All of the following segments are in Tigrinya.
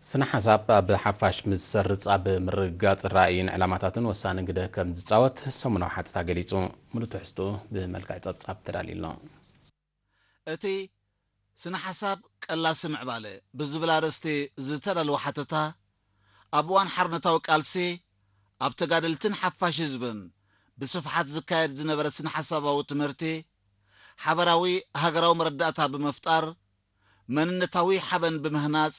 ስነ ሓሳብ ኣብ ሓፋሽ ምስ ዝሰርጽ ኣብ ምርግጋጽ ራእይን ዕላማታትን ወሳኒ ግደ ከም ዝጻወት ሰሙናዊ ሓተታ ገሊጹ። ሙሉ ትሕዝትኡ ብመልክዕ ጸብጻብ ተዳልዩ ኣሎ። እቲ ስነ ሓሳብ ቀላሲ ምዕባለ ብዝብል ኣርእስቲ ዝተዳለወ ሓተታ፣ ኣብ እዋን ሓርነታዊ ቃልሲ ኣብ ተጋደልትን ሓፋሽ ህዝብን ብስፍሓት ዝካየድ ዝነበረ ስነ ሓሳባዊ ትምህርቲ፣ ሓበራዊ ሃገራዊ መረዳእታ ብምፍጣር፣ መንነታዊ ሓበን ብምህናጽ፣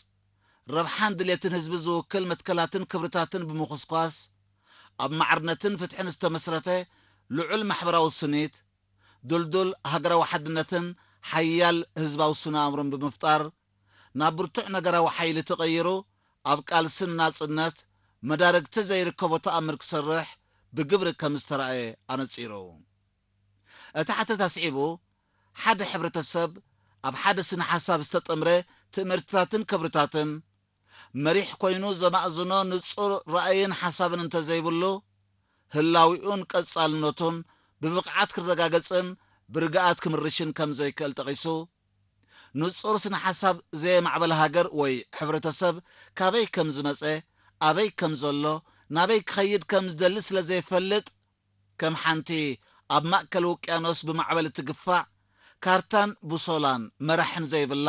ረብሓን ድሌትን ህዝቢ ዝውክል መትከላትን ክብርታትን ብምኹስኳስ፣ ኣብ ማዕርነትን ፍትሕን ዝተመስረተ ልዑል ማሕበራዊ ስኒት፣ ድልዱል ሃገራዊ ሓድነትን ሓያል ህዝባዊ ስነ ኣእምሮን ብምፍጣር፣ ናብ ብርቱዕ ነገራዊ ሓይሊ ተቐይሩ፣ ኣብ ቃልስን ናጽነት መዳርግቲ ዘይርከቦ ተኣምር ክሰርሕ ብግብሪ ከም ዝተራእየ ኣነጺሩ። እቲ ሓተታ ስዒቡ፣ ሓደ ሕብረተሰብ ኣብ ሓደ ስነ ሓሳብ ዝተጠምረ ትምህርትታትን ክብርታትን መሪሕ ኮይኑ ዘማእዝኖ ንጹር ራእይን ሓሳብን እንተዘይብሉ፣ ህላዊኡን ቀጻልነቱን ብብቕዓት ክረጋገጽን ብርግኣት ክምርሽን ከም ዘይክእል ጠቒሱ፣ ንጹር ስነ ሓሳብ ዘየማዕበለ ሃገር ወይ ሕብረተሰብ ካበይ ከም ዝመጸ፣ ኣበይ ከም ዘሎ፣ ናበይ ክኸይድ ከም ዝደሊ ስለ ዘይፈልጥ፣ ከም ሓንቲ ኣብ ማእከል ውቅያኖስ ብማዕበል እትግፋዕ፣ ካርታን ቡሶላን መራሕን ዘይብላ፣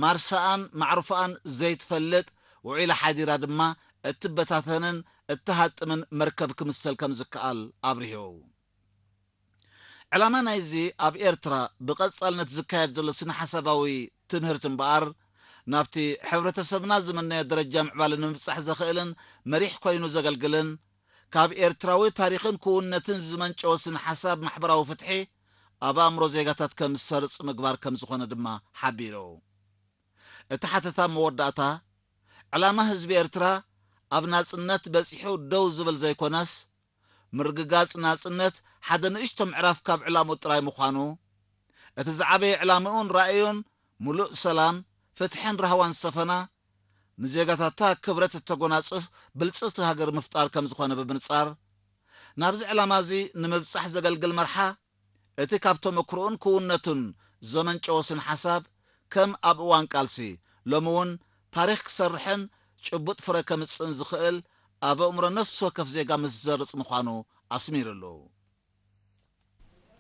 ማርሳኣን ማዕርፎኣን ዘይትፈልጥ፣ ውዒላ ሓዲራ ድማ እትበታተንን እትሃጥምን መርከብ ክምሰል ከም ዝከኣል ኣብሪሁ። ዕላማ ናይዚ ኣብ ኤርትራ ብቐጻልነት ዝካየድ ዘሎ ስነ ሓሳባዊ ትምህርቲ እምበኣር፣ ናብቲ ሕብረተሰብና ዝምነዮ ደረጃ ምዕባለ ንምብጻሕ ዘኽእልን መሪሕ ኮይኑ ዘገልግልን፣ ካብ ኤርትራዊ ታሪኽን ክውንነትን ዝመንጨወ ስነ ሓሳብ ማሕበራዊ ፍትሒ ኣብ ኣእምሮ ዜጋታት ከም ዝሰርጽ ምግባር ከም ዝኾነ ድማ ሓቢሩ። እቲ ሓተታ መወዳእታ፣ ዕላማ ህዝቢ ኤርትራ ኣብ ናጽነት በጺሑ ደው ዝብል ዘይኮነስ፣ ምርግጋጽ ናጽነት ሓደ ንእሽቶ ምዕራፍ ካብ ዕላምኡ ጥራይ ምዃኑ፣ እቲ ዝዓበየ ዕላምኡን ራእዩን ምሉእ ሰላም፣ ፍትሕን ራህዋን ዝሰፈና፣ ንዜጋታታ ክብረት እተጎናጽፍ ብልጽቲ ሃገር ምፍጣር ከም ዝኾነ ብምንጻር፣ ናብዚ ዕላማ እዚ ንምብጻሕ ዘገልግል መርሓ፣ እቲ ካብ ተመክሮኡን ክውንነቱን ዘመንጨወ ስነ ሓሳብ፣ ከም ኣብ እዋን ቃልሲ፣ ሎሚ እውን ታሪኽ ክሰርሕን ጭቡጥ ፍረ ከምጽእን ዝኽእል ኣብ ኣእምሮ ነፍሲ ወከፍ ዜጋ ምስ ዝሰርጽ ምዃኑ ኣስሚሩሉ።